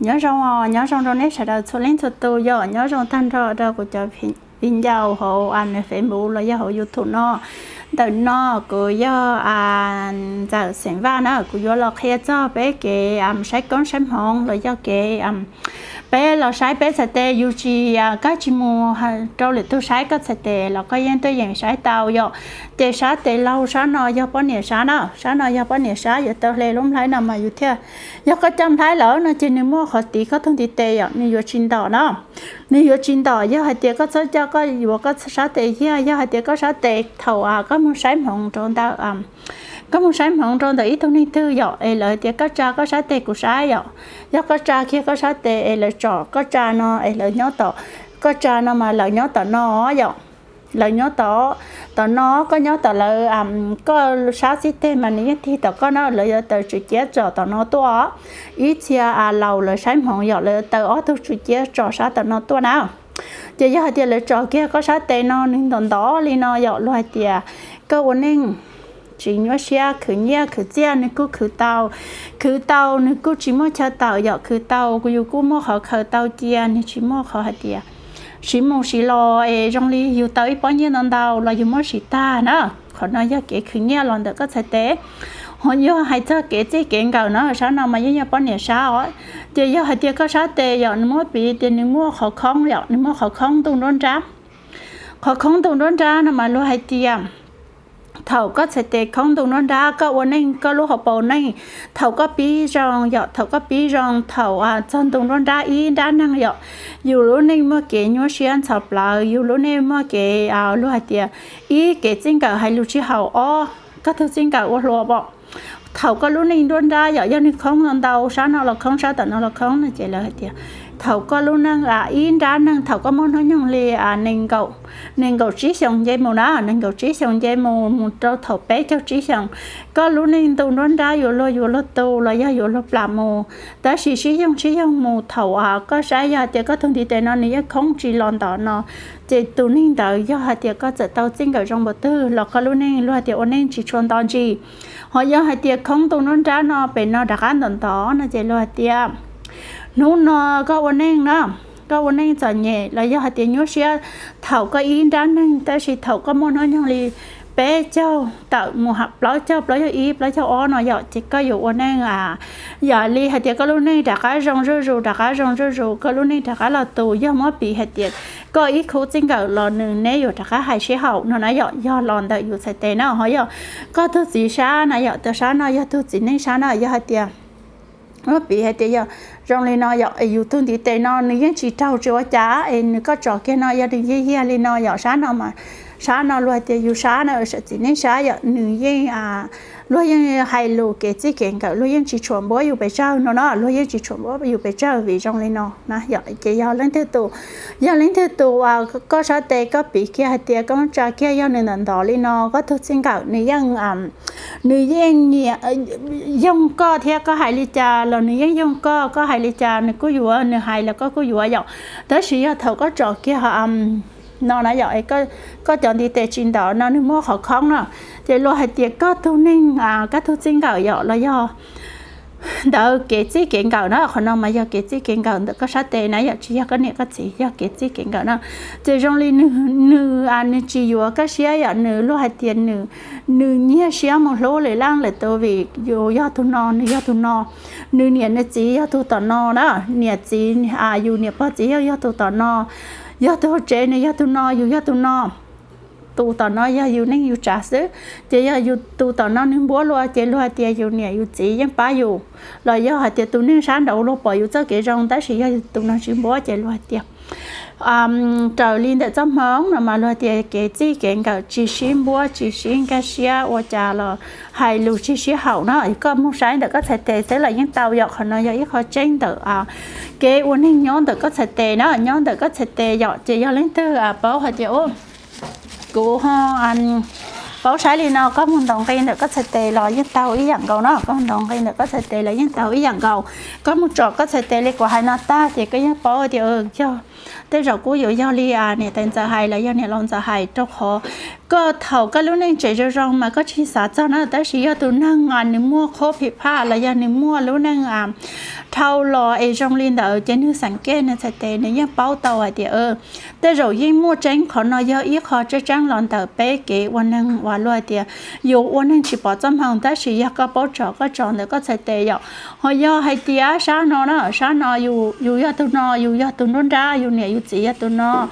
Nyob zoo, nyob zoo rau nej sawv daws txhua leej txhua tus yom, nyob zoo tag nrho rau kuv cov viv ncaus hauv nws Facebook los yog hauv YouTube no. Ntawm no kuv yog Ntxawm Xeem Vaj na, kuv yuav los qhia txog peb kev saib koob saib hmoov los yog kev peb los saib peb txhais tes, yus tsis, koj tsis mus rau lwm tug saib koj txhais tes los koj yeej tuaj yeem saib tau yom. Ces sab tes laug sab no yog poj niam sab na, sab no yog poj niam sab, yuav tau hle lub nplhaib no mas yus thiaj, yog koj coj nplhaib lawm no ces nws muaj qhov tiv koj tug ntiv tes yom, nws yuav tsis ntom na. Nws yuav tsis ntom yog hais tias koj txhob coj koj yuav koj sab tes yag, yog hais tias koj sab tes thaum koj mus saib hmoov rau ntawm koj mus saib hmoov rau ntawm ib tug neeg twg yom, es lawv tias koj tsa koj sab tes kuv saib yom, yog koj tsa kiag koj sab tes es lawv tsom koj tsa no es lawv nyob tom, koj tsa no mas lawv nyob tom no yom, lawv nyob tom, tom no, koj nyob tom lawv, koj sab xib teg mas nws yeej tig tom koj na, lawv yuav tau tswm ciab tsom tom no tuaj. Ib txhia laus lawv saib hmoov yom, lawv yuav tau ob tug tswm ciab tsom sab tom no tuaj na. Ces yog hais tias lawv tsom kiag koj sab tes no nws ntom ntov li no yom, luag hais tias koj ua neej tsis nyuaj siab, khwv nyiaj khwv txiaj nws kuj khwv tau, khwv tau nws kuj tsis muaj chaw tawm yom, khwv tau yus kuj muaj qhov khaws tau cia, nws tsis muaj qhov hais tias siv mus siv los es zoo li yus tau ib pob nyiaj ntau ntau los yus muab siv tag na. Qhov no yog kev khwv nyiaj los ntawm koj txhais tes. Ho yog hais txog kev txij kev nkawm no, sab no mas yeej yog poj niam sab os. Ces yog hais tias koj sab tes yom, nws muab piv tias nws muaj qhov khoob yom, nws muaj qhov khoob ntuj nruab nrab. Qhov khoob ntuj nruab nrab no mas luag hais tias thaum koj txhais tes khoob ntuj nruab nrab, koj ua neej koj lub hauv paus neej, thaum koj pib zoo yom, thaum koj pib zoo, thaum txog ntuj nruab nrab ib nrab neeg yom, yus lub neej muaj kev nyuaj siab ntxhov plawv, yus lub neej muaj kev, luag hais tias ib kev txij nkawm hais lus tsis haum, ob koj tug txij nkawm ua hluas pom. Thaum koj lub neej nruab nrab yom, yog nws khoob ntau ntau, sab no los khoob, sab tom no los khoob no ces lawv hais tias thaum koj lub neej ib nrab neeg, thaum koj muaj hnub nyoog li nees nkaum tsib xyoos nce mus na, nees nkaum tsib xyoos nce mus, mus rau thaum peb caug tsib xyoos, koj lub neej ntuj nruab nrab yuav luag, yuav luag tu los yog yuav luag plam mus. Tab sis sib yoog sib yoog mus thaum koj saib yog hais tias koj tug ntiv tes no nws yeej khoob tsis los ntawm no, ces tus neeg ntawd yog hais tias koj txawm tau txij nkawm zoo npaum twg los koj lub neej luag hais tias ua neej tsis tshua nto ntsis. Ho yog hais tias khoob ntuj nruab nrab no pem no rov qab ntov ntov no ces luag hais tias hnub no koj ua neej na, koj ua neej txom nyem los yog hais tias nyuaj siab thaum koj ib nrab neeg, tab sis thaum koj muaj hnub nyoog li peb caug tawm mus plaub caug, plaub caug ib, plaub caug ob no yom, ces koj yuav ua neej yam li hais tias koj lub neej rov qab zoo zuj zus, rov qab zoo zuj zus, koj lub neej rov qab los tus. Yog muab piv hais tias koj ib khub txij nkawm los nws neb yuav rov qab hais sib haum no na yom, yog los ntawm yus txhais tes na. Ho yog koj tug txiv sab na yom, tus sab no yog tug txiv neej sab na, yog hais tias muab piv hais tias yog zoo li no yom, es yus tug ntiv tes no nws yeej tsis raug tsis ua cas, es nws koj tsom kiag no yog nws yag yag li no yom, sab no mas, sab no luag hais tias yus sab na, txiv neej sab yom, nws yeej luag yeej hais lus kev txij kev nkawm, luag yeej tsis tshua npuab yus pes tsawg no na, luag yeej tsis tshua npuab yus pes tsawg vim zoo li no na yom. Ces yog leej twg tus, yog leej twg tus koj sab tes koj piv kiag hais tias koj muab tsa kiag yog nws ntawm ntov li no, koj tug txij nkawm nws yeej, nws yeej nyiam, yoog koj thiab, koj hais li cas los nws yeej yoog koj, koj hais li cas nws kuj yuav, nws hais los koj kuj yuav yom. Tab sis yog thaum koj tsom kiag no na yom, koj cov ntiv tes tsis ntawm no nws muaj qhov khoob no, ces luag hais tias koj tug neeg, koj tug txij nkawm yom, los yog ntawd kev txij kev nkawm na. Qhov no mas yog kev txij kev nkawm ntawm koj sab tes na yom, tsis yog koj niam koj txiv, yog kev txij kev nkawm na. Ces zoo li nws, nws tsis yuav koj siab yom, nws luag hais tias nws, nws nyiag siab mus hlub lwm leej lwm tus vim yus yog tus no, nws yog tus no, nws niam nws txiv yog tus tom no na, niam txiv, yus niam pog txiv yog, yog tus tom no, yog tus hauv tsev nws yog tus no, yus yog tus no. Tus tom no yog yus neej yus tsav xwb, ces yog yus tus tom no nws npuab luag ces luag hais tias yus niam yus txiv yeej pab yus, los yog hais tias tus neeg sab nraud luag pom yus txoj kev zoo, tab sis yog tus no tsis npuab ces luag hais tias, raws li ntawm txoj hmoov no mas luag tias kev txij kev nkawm tsis sib npuab tsis sib nkag siab, ua cas los hais lus tsis sib haum no. Koj mus saib ntawm koj txhais tes xwb los yeej tau yom, qhov no yog ib qho tseeb ntawm kev ua neeg nyob ntawm koj txhais tes na, nyob ntawm koj txhais tes yom. Ces yog leej twg paub hais tias kuv ho paub saib li no, koj mus ntaus nqi ntawm koj txhais tes los yeej tau ib yam nkaus no, koj mus ntaus nqi ntawm koj txhais tes los yeej tau ib yam nkaus. Koj mus tsom koj txhais tes li kuv hais no tag ces koj yeej paub tias yog, tej zaum kuj yuav yog li niam tais ntxawm hais los yog niam laus ntxawm hais, rau qhov Koj thaum koj lub neej tseem zoo zoo mas koj tsis xav txog na, tab sis yog tus neeg nws muaj qhov phiv phaj los yog nws muaj lub neej dhau los es zoo li ntawd ces nws xeem kej nws txhais tes nws yeej paub tau hais tias tej zaum yeej muaj tseeb. Qhov no yog ib qho tseeb tseeb los ntawm peb kev ua neeg uas luag hais tias yus ua neeg tsis pom txoj hmoo, tab sis yog koj paub tso koj tso ntawm koj txhais tes yom. Ho yog hais tias sab no na, sab no yus yog tus no, yus yog tus nruab nrab, yus niam yus txiv yog tus no,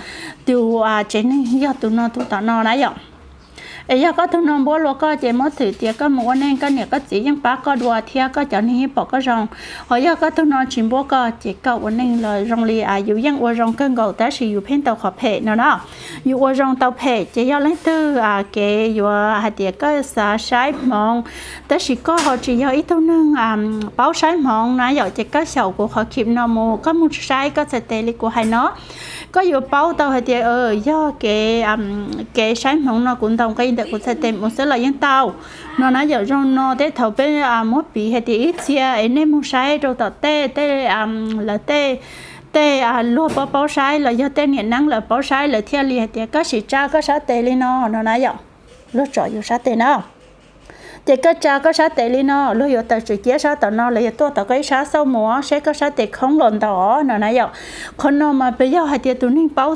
tus tsev neeg yog tus no tus tom no na yom. Es yog koj tug no npuab luag koj ces muab thwm tias koj mus ua neej koj niam koj txiv yeej pab koj dua thiab koj cov neeg yeej pom koj zoo. Ho yog koj tug no tsis npuab koj ces koj ua neej los zoo li yus yeej ua zoo kawg nkaus tab sis yus pheej tau qhov phem no na. Yus ua zoo tau phem ces yog leej twg kev yuav hais tias koj xav saib hmoov, tab sis koj ho tsis yog ib tug neeg paub saib hmoov na yom, ces koj xyaum kuv qhov khib no mus koj mus saib koj txhais tes li kuv hais no, koj yuav paub tau hais tias yog kev kev saib hmoov no kuv ntaus nqi ntawm kuv txhais tes mus xwb los yeej tau no na yom. Zoo no tej thaum peb muab piv hais tias ib txhia es nej mus saib rau tom tej tej lawv tej tej luag paub paub saib los yog tej niam neeb lawv paub saib lawv thiaj li hais tias koj sim tsa koj sab tes li no no na yom. Luag tsom yus sab tes na, ces koj tsa koj sab tes li no luag yuav tawm tswm ciab sab tom no los yog tuaj tom koj ib sab xauj mus seb koj sab tes khoob los ntaus no na yom. Qhov no mas peb yog hais tias tus neeg paub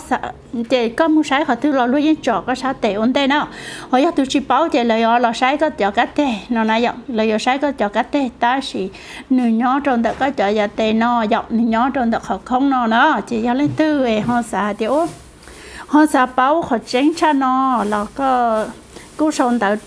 ces koj mus saib qhov twg los luag yeej tsom koj sab tes ua ntej na. Ho yog tus tsis paub ces lawv yuav los saib koj cov kab teg no na yom, lawv yuav saib koj cov kab teg tab sis nws nyob rau ntawm koj cov yav tes no yom, nws nyob rau ntawm qhov khoob no na. Ces yog leej twg es ho xav hais tias ho xav paub qhov tseeb tshaj no los koj kuj sau ntawv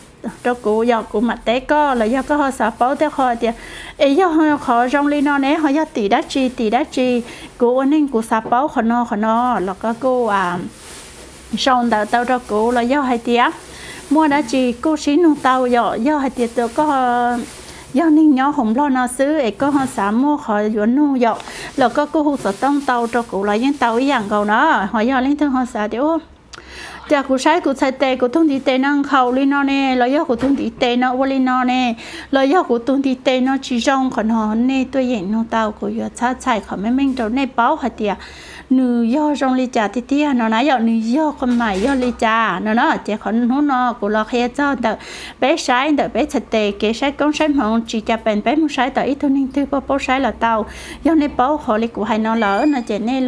rau kuv yom, kuv mam teb koj. Los yog koj ho xav paub tej qho tias es yog qhov zoo li no ne ho yog tim dab tsi tim dab tsi, kuv ua neej kuv xav paub qhov no qhov no los koj kuj sau ntawv tau rau kuv. Los yog hais tias muaj dab tsi kuj sib nug tau yom, yog hais tias koj yog neeg nyob hauv Nplog no xwb es koj ho xav muaj qhov yuav nug yom, los koj kuj hu xov tooj tau rau kuv los yeej tau ib yam nkaus na. Ho yog leej twg ho xav tias cas kuv saib kuv txhais tes kuv tus ntiv tes no nkhaus li no ne, los yog kuv tus ntiv tes no ua li no ne, los yog kuv tus ntiv tes no tsis zoo, qhov no nej tuaj yeem nug tau kuv yuav txhab txhais qhov meej meej rau nej paub hais tias nws yog zoo li cas tiag tiag no na yom, nws yog qhov mam yog li cas no na. Ces qhov hnub no kuv los qhia txog ntawm peb saib ntawm peb txhais tes kev saib koob saib hmoov tsis cas pees peb mus saib tom ib tug neeg twg paub paub saib los tau. Yog nej paub qhov li kuv hais no lawm no ces nej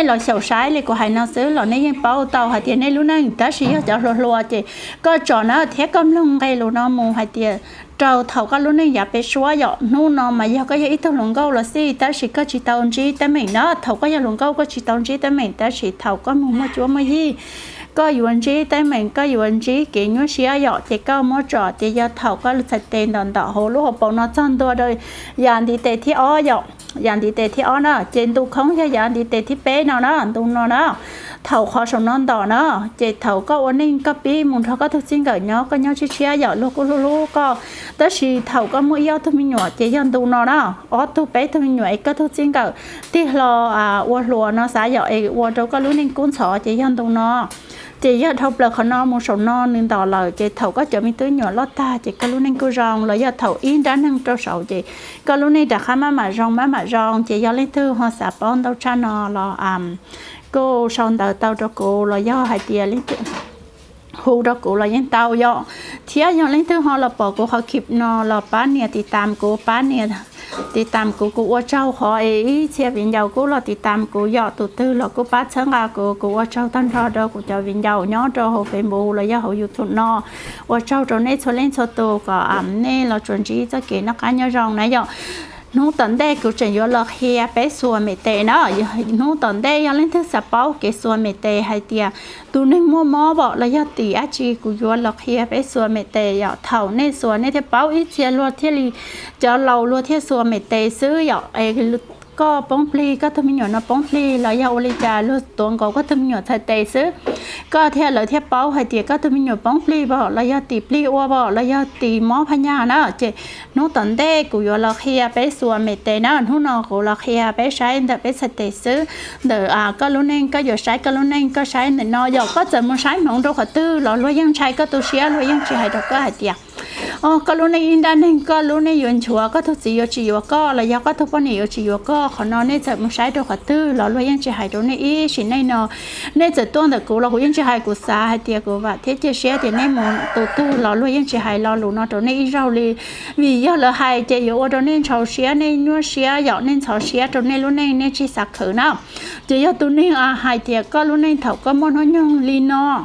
los xyaum saib li kuv hais no xwb los nej yeej paub tau hais tias nej lub neej tab sis yog cov hluas hluas ces koj tsom na thiab koj mloog nqe lus no mus hais tias rau thaum koj lub neej yav peb suab yom. Hnub no mas yog koj yog ib tug hluas nkauj los xij tab sis koj tsis tau ntsib teeb meem na, thaum koj yog hluas nkauj koj tsis tau ntsib teeb meem tab sis thaum koj mus muaj cuab muaj yig koj yuav ntsib teeb meem koj yuav ntsib kev nyuaj siab yom, ces koj muab tsom ces yog thaum koj txhais tes ntom ntom hauv lub hauv paus no txog ntua rau yav ntiv tes thib ob yom, yav ntiv tes thib ob na, ces ntu khoob yog yav ntiv tes thib peb no na, ntu no na. Thaum qhov saum no ntom na, ces thaum koj ua neej koj pib mus nrog koj tug txij nkawm nyob koj nyob tshiab tshiab yom luag kuj hlub hlub koj, tab sis thaum koj muaj ib ob tug me nyuam ces yog ntu no na, ob tug peb tug me nyuam es koj tug txij nkawm tig hlo ua hluas no xav yom es ua rau koj lub neej kub ntxhov ces yog ntu no. Ces yog dhau plaws qhov no mus saum no nws ntom lawm ces thaum koj cov me tub me nyuam loj tag ces koj lub neej kuj zoo, los yog thaum ib nrab neeg rau saud ces koj lub neej rov qab maj mam zoo maj mam zoo. Ces yog leej twg ho xav paub ntau tshaj no los kuj sau ntawv tau rau kuv los yog hais tias hu rau kuv los yeej tau yom. Thiab yog leej twg ho los pom kuv qhov khib no los pab nias tiv tam kuv, pab nias tiv tam kuv, kuv ua tsaug qhov es ib txhia viv ncaus kuj los tiv tam kuv yom, tus twg los kuj pab txhawb nqa kuv, kuv ua tsaug tag nrho rau kuv cov viv ncaus nyob rau hauv Facebook los yog hauv YouTube no. Ua tsaug rau nej txhua leej txhua tus kom nej los tsuas ntsib txoj kev noj qab nyob zoo na yom. Hnub tom ntej kuv tseem yuav los qhia peb xuas me tes na, hnub tom ntej yog leej twg xav paub kev xuas me tes hais tias tus neeg muaj mob pom los yog tim dab tsi kuv yuav los qhia peb xuas me tes yom. Thaum nej xuas nej thiaj paub, ib txhia luag thiaj li, cov laus luag thiaj xuas me tes xwb yom. Es koj poob plig, koj tug me nyuam no poob plig los yog ua li cas luag tuav nkaus koj tug me nyuam txhais tes xwb, koj thiaj lawv thiaj paub hais tias koj tug me nyuam poob plig pom los yog tim plig ua pom los yog tim mob phaj nyaj na. Ces hnub tom ntej kuv yuav los qhia peb xuas me tes na, hnub no kuv los qhia peb saib ntawm peb txhais tes xwb. Ntawm koj lub neej koj yuav saib koj lub neej koj saib ntawm no yom, koj txawm mus saib hmoov rau qhov twg los luag yeej ntshai koj tu siab, luag yeej tsis hais rau koj hais tias Os, koj lub neej ib nrab neeg, koj lub neej yuav nchuav, koj tug txiv yuav tsis yuav koj los yog koj tug poj niam yuav tsis yuav koj, qhov no nej txawm mus saib rau qhov twg los luag yeej tsis hais rau nej ib sim neej no. Nej txawm tuaj ntawm kuv los kuv yeej tsis hais, kuv xav hais tias kuv vam thiab cia siab tias nej mus tus twg los luag yeej tsis hais lo lus no rau nej ib zaug li. Vim yog lawv hais ces yuav ua rau nej ntxhov siab, nej nyuaj siab yom, nej ntxhov siab rau nej lub neej, nej tsis xav khwv na. Ces yog tus neeg hais tias koj lub neej thaum koj muaj hnub nyoog li no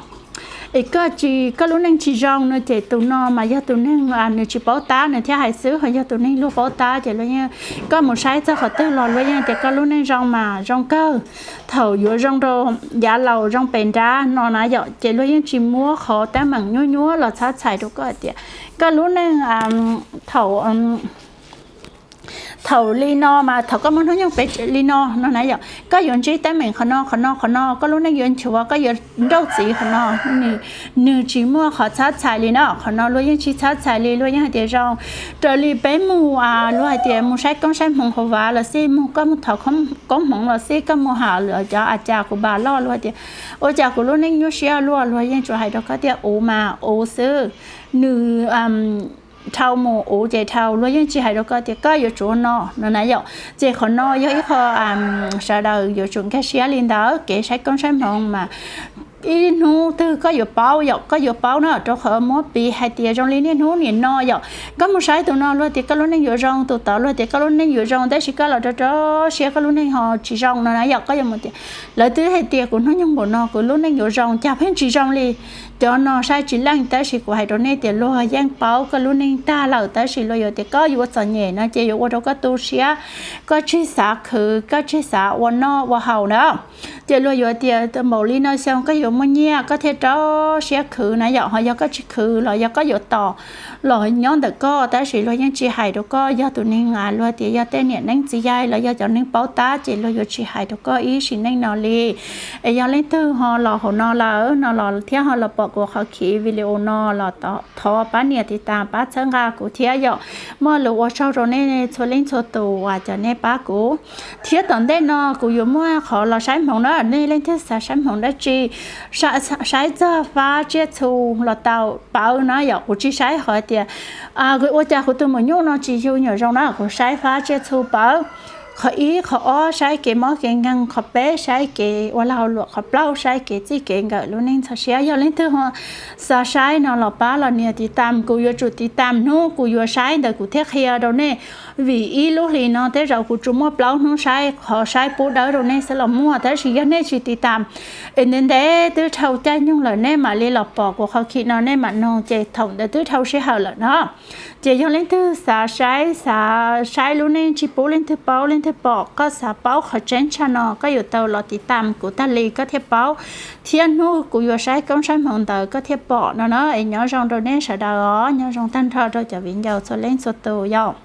es koj tsis, koj lub neej tsis zoo no ces tus no mas yog tus neeg nws tsis paub tab nws thiaj hais xwb, ho yog tus neeg luag paub tab ces luag yeej, koj mus saib txog qhov twg los luag yeej tias koj lub neej zoo mas zoo kawg. Thaum yuav zoo rau yav laus zoo pem nrab no na yom, ces luag yeej tsis muab qhov teeb meem nyuaj nyuaj los txhab txhais rau koj tias koj lub neej thaum thaum li no mas thaum koj muaj hnub nyoog pem li no no na yom, koj yuav ntsib teeb meem qhov no qhov no qhov no, koj lub neej yuav nchuav, koj yuav nrauj txiv qhov no, nws tsis muaj qhov txhab txhais li na. Qhov no luag yeej tsis txhab txhais li, luag yeej hais tias zoo. Raws li peb mus, luag hais tias mus saib koob saib hmoov hauv vav los xij, mus koj mus thov koob hmoov los xij, koj mus hais cov a cas kuv npam loj luag hais tias ua cas kuv lub neej nyuaj siab luaj, luag yeej tsuas hais rau koj tias uv mas uv xwb, nws dhau mus uv ces dhau, luag yeej tsis hais rau koj tias koj yuav tsum ua no no na yom. Ces qhov no yog ib qho sawv daws yuav tsum nkag siab li ntawd, kev saib koob saib hmoov mas ib hnub twg koj yuav paub yom, koj yuav paub na, rau qhov muab piv hais tias zoo li niaj hnub nim no yom, koj mus saib tus no luag tias koj lub neej yuav zoo, tus tod luag tias koj lub neej yuav zoo, tab sis koj los rau rau siab koj lub neej ho tsis zoo no na yom. Koj yuav mus tias lawv twb hais tias kuv hnub nyoog npaum no kuv lub neej yuav zoo, cas pheej tsis zoo li. Cov no saib tsis leej, tab sis kuv hais rau nej tias luag yeej paub koj lub neej tag lawm, tab sis luag yuav tias koj yuav txom nyem no ces yuav ua rau koj tu siab, koj tsis xav khwv, koj tsis xav ua noj ua haus na. Ces luag yuav tias npaum li no xyoo koj yuav muaj nyiaj koj thiaj rau siab khwv na yom, ho yog koj tsis khwv los yog koj yuav tos los nyob ntawm koj, tab sis luag yeej tsis hais rau koj. Yog tus neeg luag tias yog tej niam neeb txiv yaig los yog cov neeg paub tab ces luag yuav tsis hais rau koj ib sim neej no li. Es yog leej twg ho los hauv no lawm no los thiab ho los pom kuv qhov khiv video no los thov pab nias tiv tas pab txhawb nqa kuv thiab yom. Muaj lus ua tsaug rau nej txhua leej txhua tus uas cov nej pab kuv. Thiab tom ntej no kuv yuav muaj qhov los saib hmoov na, nej leej twg xav saib hmoov dab tsi, saib txog fab tsiaj txhu los tau pawv na yom. Kuv tsis saib qhov tias ua cas kuv tus maum nyuj no tsis yug nyuam zoo na, kuv saib fab tsiaj txhu pawv. Qhov ib qhov ob saib kev mob kev nkeeg, qhov peb saib kev ua lag ua luam, qhov plaub saib kev txij kev nkawm lub neej txhua siab. Yog leej twg ho xav saib no los pab los nias tiv tam, kuv yuav tsum tiv tam hnub kuv yuav saib ntawd kuv thiaj qhia rau nej. Vim ib lub hlis no tej zaum kuv tsuas muaj plaub hnub saib, qhov saib pub dawb rau nej xwb los muaj, tab sis yog nej tsis tiv tam es ntev ntev twb dhau caij nyoog lawm nej mam li los pom kuv qhov khiv no nej mam noog ces thaum ntawd twb dhau sij hawm lawm no. Ces yog leej twg xav saib, xav saib lub neej tsis pub leej twg paub leej twg pom, koj xav paub qhov tseeb tshaj no koj yuav tau los tiv tam kuv tag li koj thiaj paub. Thiab hnub kuv yuav saib koob saib hmoov ntawd koj thiaj pom no na. Es nyob zoo rau nej sawv daws os, nyob zoo tag nrho rau cov viv ncaus txhua leej txhua tus yom.